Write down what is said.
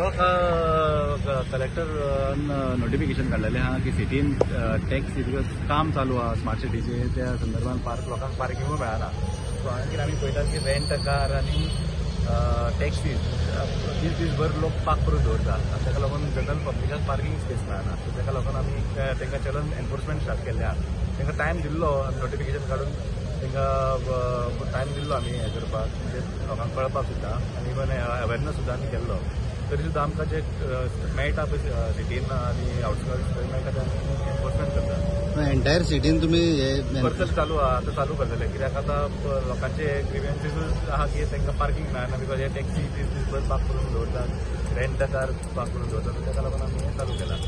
परवा कलेक्टरान नोटिफिकेशन काडलेलें आहा की सिटीन टॅक्सी काम चालू आहा स्मार्ट सिटीचे, त्या संदर्भान पार्क लोकांक पार्किंगूय मेळना. सो आणखी आमी पळयतात की रेंट कार आनी टॅक्सी दीस दीसभर लोक पार्क करून दवरता आनी ताका लागून जनरल पब्लिकाक पार्किंग स्पेस मेळना. सो ताका लागून आमी तांकां चलन एनफोर्समेंट स्टार्ट केल्लें आहा. तांकां टायम दिल्लो, नोटिफिकेशन काडून तांकां टायम दिल्लो आमी हें करपाक, म्हणजे लोकांक कळपाक सुद्दां आनी इवन अवेरनस सुद्दां आमी केल्लो. तरी सुद्दां आमकां जे मेळटा पळय सिटीन आनी आउटस्कर्ट्स थंय मेळटा ते आमी एनफोर्समेंट करता. एंटायर सिटीन तुमी हे करतले चालू आहा, आतां चालू करतले, कित्याक आतां लोकांचे ग्रिव्हन्सीसूच आहा की तांकां पार्किंग मेळना because हे टॅक्सी दीस दीसभर पार्क करून दवरतात, रेंट कार पार्क करून दवरतात. ताका लागून आमी हें चालू केलां.